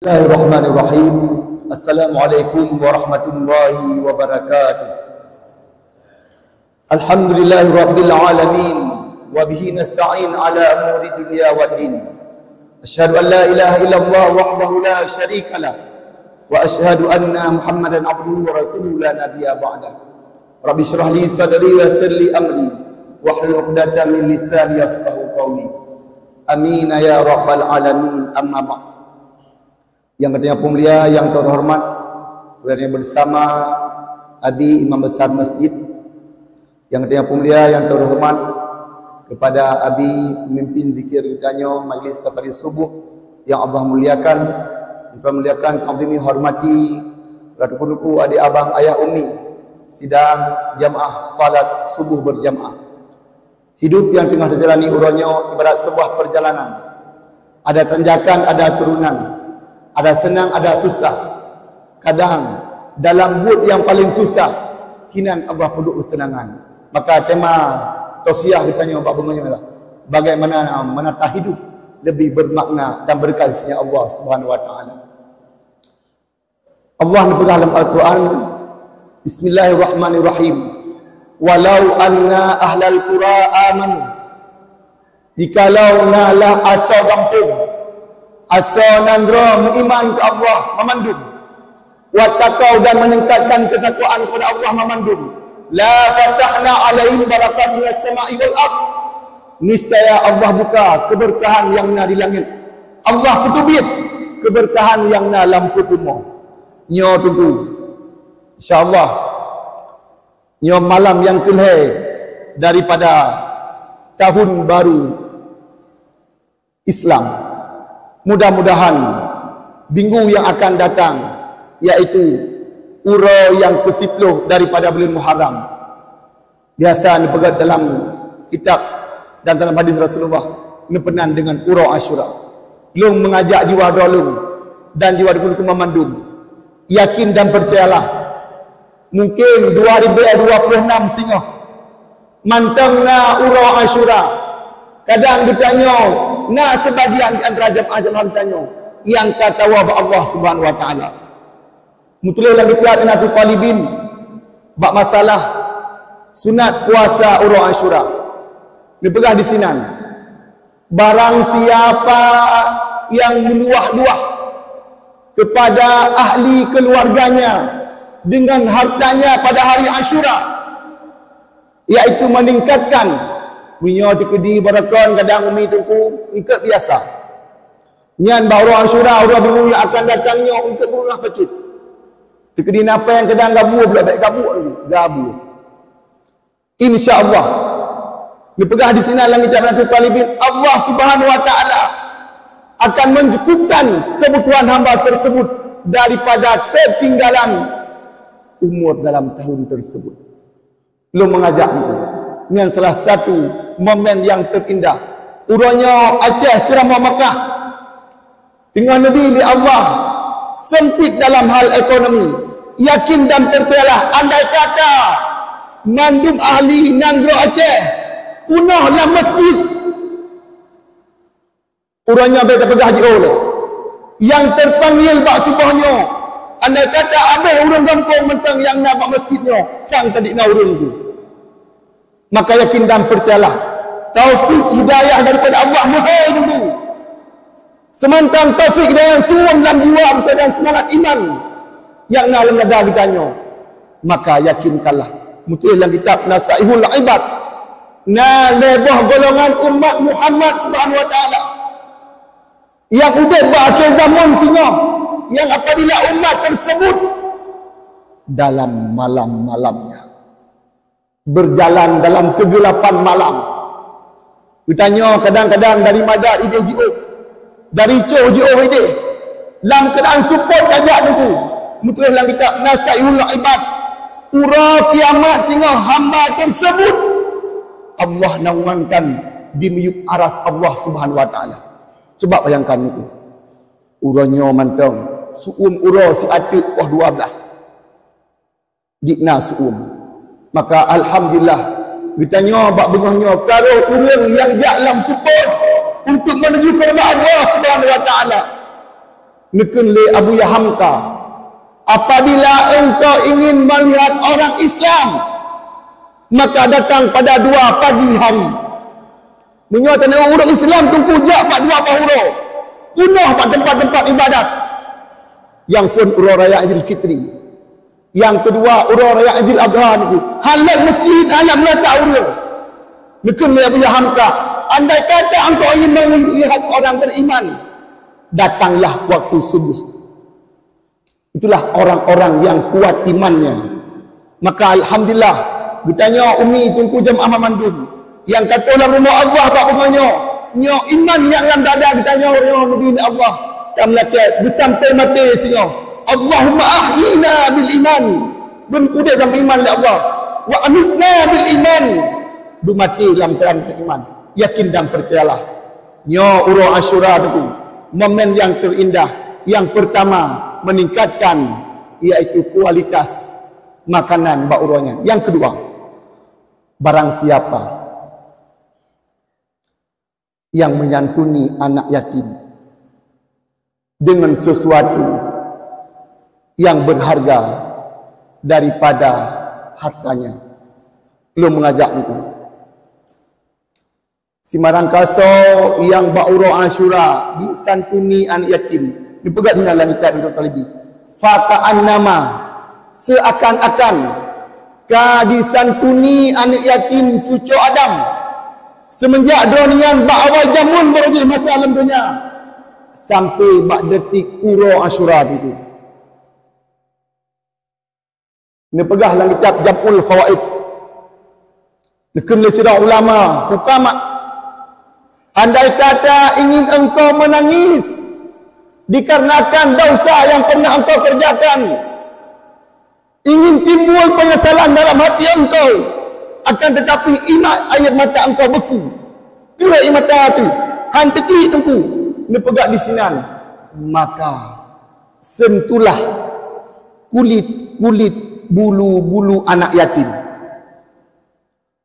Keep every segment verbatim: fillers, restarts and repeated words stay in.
Bismillahirrahmanirrahim. Assalamualaikum warahmatullahi wabarakatuh. Alhamdulillahirabbil alamin, wa bihi nasta'in ala umuri dunya waddin. Asyhadu an la ilaha illallah wahdahu la syarikalah, wa asyhadu anna Muhammadan abduhu wa rasuluhu la nabiyya ba'dah. Rabbi shrah li sadri wa yassir li amri, wahlul 'uqdatam min lisani yafqahu qawli. Amin ya rabbal alamin. Amma ba'd. Yang katanya peumulia, yang terhormat, berada bersama Abi Imam Besar Masjid. Yang katanya peumulia, yang terhormat, kepada Abi pemimpin zikir tanyoe majlis safari subuh yang Allah muliakan, yang Allah muliakan, ta'zimi, hormati, ratu penuku, adik abang, ayah umi, sidang jamaah salat subuh berjamaah. Hidup yang teungoh teujalani uroe nyoe ibarat sebuah perjalanan. Ada tanjakan, ada turunan, ada senang, ada susah. Kadang dalam buet yang paling susah, hinan Allah peuduek keuseunangan. Maka tema tausiah geutanyoe bak bunoe nyoe ialah bagaimana menata hidup lebih bermakna dan berkat di sisi Allah Subhanahu wa Taala. Allah neupeugah lam Al-Quran, Bismillahirrahmanirrahim. Walau anna ahlal qura amanu. Jikalau na lah asoe gampông, asoe nanggroe meuiman keu Allah mamandum, wattaqau, dan meningkatkan ketakwaan kepada Allah mamandum, la fatahna alaihim barakatin minas sama'i wal ard. Niscaya Allah buka keberkahan yang na di langit. Allah peuteubiet keberkahan yang na lam peupumoe. Nyoe teungku, insya Allah, nyoe malam nyang keulhèe daripada tahun baru Islam. Mudah-mudahan minggu yang akan datang, yaitu uroe nyang keusiploh daripada buleuen Muharram, biasa neupeugah dalam kitab dan dalam hadis Rasulullah, neupeunan dengan uroe Asyura. Lôn mengajak jiwa droe lôn dan jiwa droe lôn mandum, yakin dan percayalah, mungkin dua ribu dua puluh enam singoh mantong na uroe Asyura. Kadang geutanyoe na sebagian di antara jamaah-jamaah geutanyoe nyang ka tawoe bak Allah Subhanahu wa Taala. Meutuléh lam kitab Minhajut Thalibin bak masalah sunat puasa uroe Asyura. Neupeugah di sinan, barang siapa yang meluah-luah kepada ahli keluarganya dengan hartanya pada hari Asyura, yaitu meningkatkan, meunyoe teukeudi barakon kadang umi teungku eungkôt biasa. Nyan bak uroe Asyura, uroe buleuen nyang akan datang nyoe eungkôt buleuen pacut. Teukeudi na péng kadang gabuek, bèk gabuek, gabuek. Insya Allah, neupeugah di sinan lam kitab Minhajut Thalibin, Allah Subhanahu wa Taala akan mencukupkan kebutuhan hamba tersebut daripada ketinggalan umur dalam tahun tersebut. Lôn mengajak niku. Nyan salah satu momen yang terindah. Uroe nyoe Aceh seuramoe Makkah teungoh neubi lé Allah sempit dalam hal ekonomi. Yakin dan percayalah, andai kata mandum ahli nanggroe Aceh peunoh lam masjid, uroe nyoe bèk tapeugah jiôh lé. Nyang terpanggil bak suboh nyoe, andai kata abéh ureueng gampông mantong nyang na bak masjid nyoe, sang tadi na ureueng tu. Maka yakin dan percayalah, taufik hidayah daripada Allah meuhôi dulu. Seumantong taufik hidayah suwom lam jiwa dan seumangat iman nyang na lam dada geutanyoe. Maka yakinkanlah, meutuléh lam kitab Nasaihul Ibad, na lhèe boh golongan umat Muhammad Subhanahu wa Taala nyang udép bak akhé zaman singoh, nyang apabila umat tersebut dalam malam-malamnya, berjalan dalam kegelapan malam. Geutanyoe kadang-kadang dari madat idéh jiôh, dari coh jiôh idéh, lam keuadaan seupôt tajak teungku. Meutuléh lam kitab Nasaihul Ibad, uroe kiamat singoh hamba tersebut Allah naungankan di miyueb aras Allah Subhanahu wa Taala. Cuba bayangkan teungku, uroe nyoe mantong, siuem uroe siateuk poh dua blah jih na siuem. Maka alhamdulillah, geutanyoe bak beungoh nyoe ka rôh ureueng nyang jak lam seupôt untuk menuju keu rumoh Allah Subhanahu wa Taala. Neukheun lé Abu Yahya Hamka, "Apabila engkau ingin melihat orang Islam, maka datang pada dua pagi hari." Meunyoe taneuk ureueng Islam, Teungku, jak bak dua boh uroe, peunoh bak teumpat-teumpat ibadat. Nyang phôn uroe raya Idul Fitri. Nyang keudua, uroe raya Idul Adha, Teungku. Hana lé masjid, hana lé meurasa ureueng. Neukheun lé Abu Yahya Hamka, "Andai kata engkau ingin melihat orang beriman, datanglah waktu subuh." Itulah orang-orang yang kuat imannya. Maka alhamdulillah, geutanyoe umi, Teungku, jamaah mandum nyang ka troh lam rumoh Allah bak bumoe nyoe, nyoe iman nyang lam dada geutanyoe, nyoe neubi lé Allah. Ka meulakée beusampoe maté singoh, "Allahumma ahyina bil iman." Beu udeb lam iman lé Allah. "Wa amitna bil iman." Beu maté lam keuadaan iman. Yakin dan percayalah, nyoe uroe Asyura, Teungku, momen nyang teurindah. Nyang peurtama, meningkatkan, yaitu kualitas makanan bak uroe nyan. Nyang keudua, barang siapa yang menyantuni anak yatim dengan sesuatu yang berharga daripada hartanya. Lôn mengajak Teungku. Simarang kasoe nyang bak uroe Asyura disantuni aneuk yatim, neupeugah di dalam kitab Ibnu Talibi, "Faka'annama," seakan-akan ka disantuni aneuk yatim cuco Adam, semenjak droe nyan bak awai jameun barô jih masa lam donya, sampai bak detik uroe Asyura Teungku. Neupeugah lam kitab Jam'ul Fawaid, neukheun lé sidroe ulama, hukama, "Andai kata ingin engkau menangis dikarenakan dosa yang pernah engkau kerjakan, ingin timbul penyesalan dalam hati engkau, akan tetapi ingat air mata engkau beku, kreueh air mata teuh, han teuklik Teungku," neupeugah di sinan, maka sentuhlah kulit-kulit bulu-bulu anak yatim.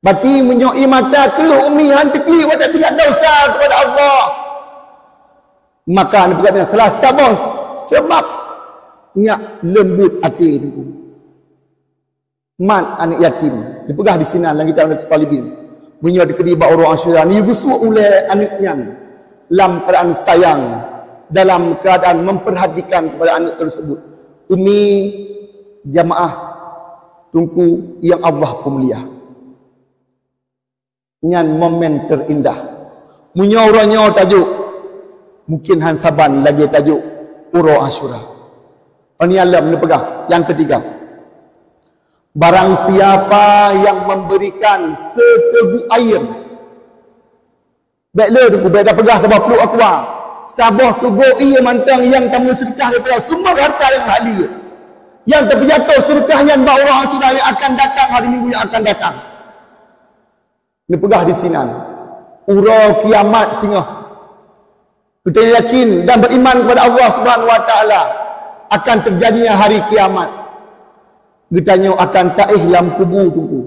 Berarti meunyoe ié mata kreueh umi han teuklik watée teuingat desya keupada Allah, maka neupeugah nyan salah saboh sabab nyak leumbot até Teungku. Mat aneuk yatim, neupeugah di sinan lam kitab Riyadhus Shalibin. Meunyoe dikeudi bak uroe Asyura, neuyue geusuek ulée aneuk nyan lam keuadaan sayang, dalam keuadaan memperhatikan kepada aneuk tersebut. Umi, jamaah, Teungku nyang Allah peumulia. Nyan momen teurindah. Meunyoe uroe nyoe tajok, mungkin han saban lagée tajok uroe Asyura. Uni alam neupeugah, nyang ketiga, barang siapa yang memberikan seteguk air, bék le Teungku, bék tapeugah saboh pluek aqua, saboh teugok ié mantong nyang tameuseudeukah daripada sumber harta nyang halia, nyang tapeujatoh seudeukah nyan bak uroe Asyura nyang akan datang, hari Minggu nyang akan datang. Neupeugah di sinan, uroe kiamat singoh. Geutanyoe yakin dan beriman kepada Allah Subhanahu wa Taala akan terjadinya hari kiamat. Geutanyoe akan taéh lam kubu Teungku.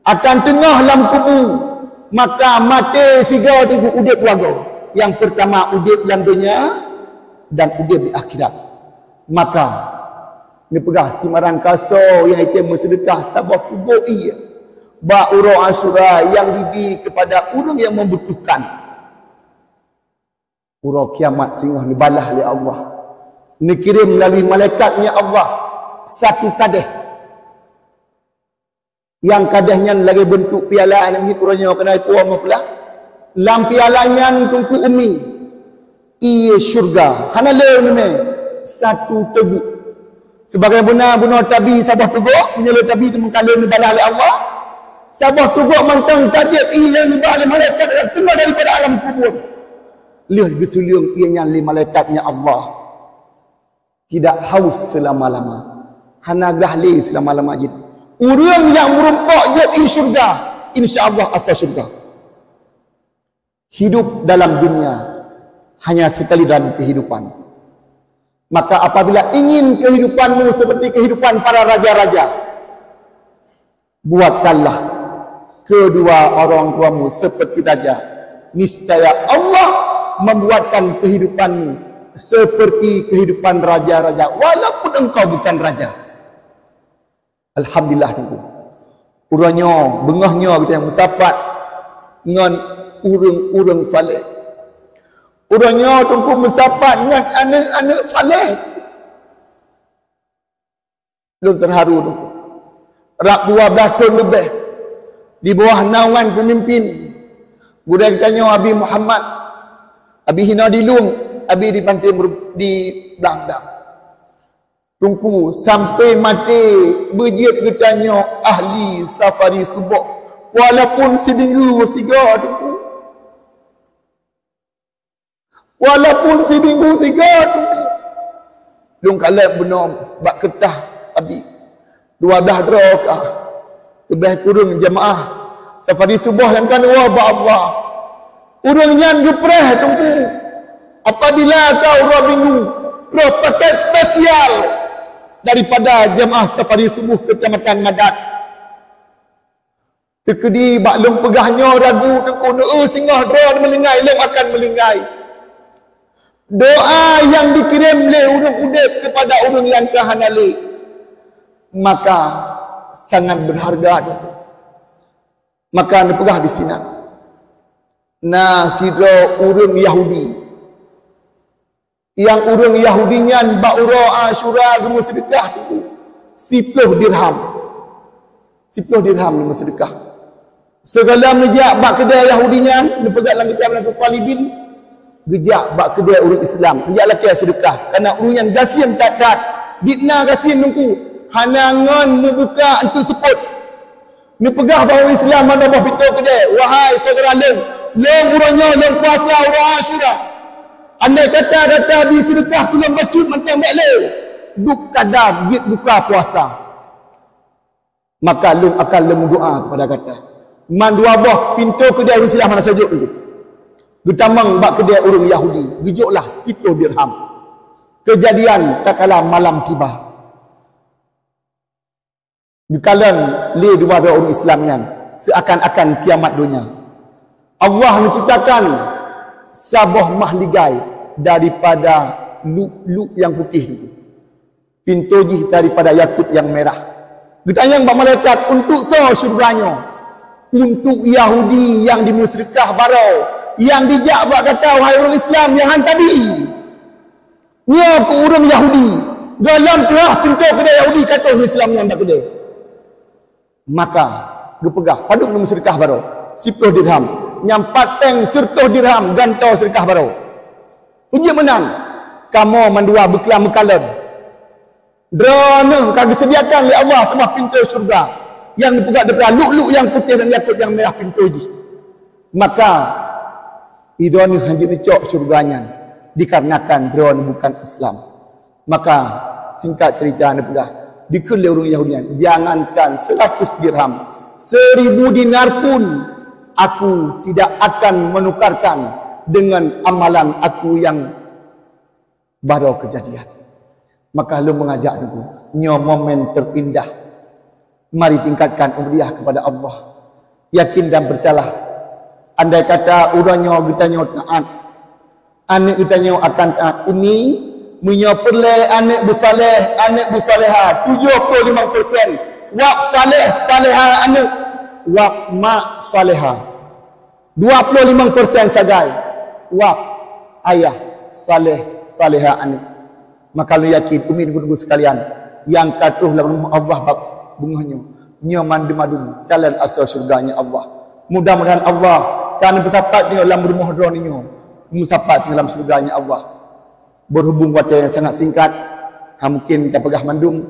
Akan teungoh lam kubu, maka maté sigoe Teungku, udeb dua goe. Nyang peurtama udeb lam donya dan udeb di akhirat. Maka neupeugah simarang kasoe nyang item meuseudeukah saboh teugok ié bak uroe Asyura nyang dibi kepada ureuëng nyang membutuhkan. Uroe kiamat singoh neubalah lé Allah. Neukirém meulalu malaikat-Nya Allah satu kadeh. Nyang kadeh nyan lagée beuntuk piala aneuk miet uroe nyoe keunan ipuwoe meupeula. Lam piala nyan Teungku umi, ié syeuruga, hana le neumé, satu teugok. Sebagaimana bunoe tabi saboh teugok, meunyoe le tabi teumeukalon neubalah lé Allah, saboh teugok mantong tajép ié nyang neuba lé malaikat nyang teungoh daripada alam kubur. Lheueh geusuleueng ié nyan lé malaikat-Nya Allah. Tidak haus selama-lama. Hana grah lé selama-lama jih. Ureuëng nyang meurumpok jeuet ié syeuruga, insya Allah asa syeuruga. Hidup dalam dunia hanya sekali dalam kehidupan. Maka apabila ingin kehidupanmu seperti kehidupan para raja-raja, buatkanlah kedua orang tuamu seperti raja. Niscaya Allah membuatkan kehidupanmu seperti kehidupan raja-raja, walaupun engkau bukan raja. Alhamdulillah, Teungku. Uroe nyoe, beungoh nyoe geutanyoe meusapat ngon ureuëng-ureuëng saleh. Uroe nyoe, Teungku, meusapat ngon aneuëk-aneuëk saleh. Lôn teuharu, Teungku. Rab dua blaih thon leubeh, di bawah naungan peumimpin gurée geutanyoe Abi Muhammad, Abi hinoe di Lueng, Abi di Panté Meru-, di Blang Dam. Teungku, sampai maté beujeuet geutanyoe ahli safari suboh, walaupun siminggu sigoe, Teungku. Walaupun siminggu sigoe, Teungku. Lôn kaleb bunoe bak keureutah Abi. Dua blaih droe ka. Leubeh kureueng jeumaáh safari suboh nyang ka neuwoe bak Allah. Ureuëng nyan geupreh, Teungku. Apabila ka uroe Minggu, troh paket spesial daripada jeumaáh safari suboh Keucamatan Madat. Teukeudi bak lôn peugah nyoe ragu, Teungku, neu-eu singoh droe meuleungai, lôn akan meuleungai. Doa nyang dikirém lé ureuëng udeb keupada ureuëng nyang ka hana lé, maka sangat beurharga, Teungku. Maka neupeugah disinan, na sidroe ureuëng Yahudi. Nyang ureuëng Yahudi nyan bak uroe Asyura geumeuseudeukah, Teungku, siploh dirham. Siploh dirham geumeuseudeukah. Sigohlom neujak bak keudè Yahudi nyan, neupeugah lam kitab Riyadhut Thalibin, geujak bak keudè ureuëng Islam, geujak lakèe seudeukah. Karena ureuëng nyan gasien that-that, dikna gasien, Teungku, hana ngon meubuka eunteuk seupôt. Neupeugah bak ureuëng Islam mandum boh pintoe keudè, "Wahai syedara lôn, lôn uroe nyoe lôn puasa uroe Asyura. Andai kata gata bri seudeukah keu lôn bacut mantong bèk lé, dum kada jeuet buka puasa, maka lôn akan lôn meudoa keupada gata." Mandua boh pintoe keudè ureuëng Islam hana seudeukah, Teungku. Geutamong bak keudè ureuëng Yahudi, geujoklah siploh dirham. Keujadian tatkala malam tiba. Geukalon lé dua droe ureuëng Islam nyan, seuakan-akan kiamat donya. Allah menciptakan saboh mahligai daripada lu'-lu' nyang putéh, pintoe jih daripada yakut nyang mirah. Geutanyong bak malaikat, "Untuk soe syeuruga nyoe?" "Untuk Yahudi nyang jimeuseudeukah baroe, nyang jijak bak gata, wahai ureuëng Islam nyang han tabi." Nyoe keu ureuëng Yahudi, gohlom teuhah pintoe keudè Yahudi ka troh Islam nyan bak keudè. Maka geupeugah, "Padub neumeuseudeukah baroe?" "Siploh dirham." "Nyan pat péng siratoh dirham gantoe seudeukah baroe." Peue jeuet meunan? Kamoe mandua beuklam meukalon. Droeneuh ka geuseudiakan lé Allah saboh pintoe syeuruga nyang geupeugah daripada lu'-lu' nyang putéh dan yakut nyang mirah pintoe jih. Maka, droeneuh hana jeuet neucok syeuruga nyan dikarenakan droeneuh bukan Islam. Maka, singkat cerita neupeugah, dikheun lé ureuëng Yahudi nyan, "Jangankan seratus dirham, seribu dinar pun aku tidak akan menukarkan dengan amalan aku yang baroe keujadian." Maka lôn meungajak, Teungku, nyoe momen teurindah. Mari tingkatkan ubudiyah keupada Allah. Yakin dan percayalah, andai kata uroe nyoe geutanyoe taát, aneuëk geutanyoe akan taát. Umi, meunyoe peureulée aneuëk beusaléh, aneuëk beusaléha, tujoh ploh limong persen, wab saléh saléha aneuëk, wab mak saléha. Dua ploh limong persen sagai, wab ayah saléh saléha aneuëk. Maka lôn yakin, umi, teungku-teungku sekalian, nyang ka troh lam rumoh Allah bak beungoh nyoe, nyoe mandum-mandum calon asoe syeuruga nyan Allah. Mudah-mudahan Allah ka neupeusapat nyoe lam rumoh droeneuh nyoe, meusapat singoh lam syeuruga nyan Allah. Berhubung watée nyang sangat singkat, ha, mungkin tapeugah mandum.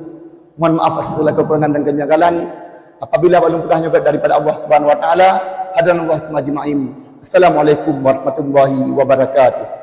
Mohon maaf atas segala kekurangan dan kejanggalan. Apabila bak lôn peugah nyoe daripada Allah Subhanahu wa Taala, hadanallahu ajma'in. Assalamualaikum warahmatullahi wabarakatuh.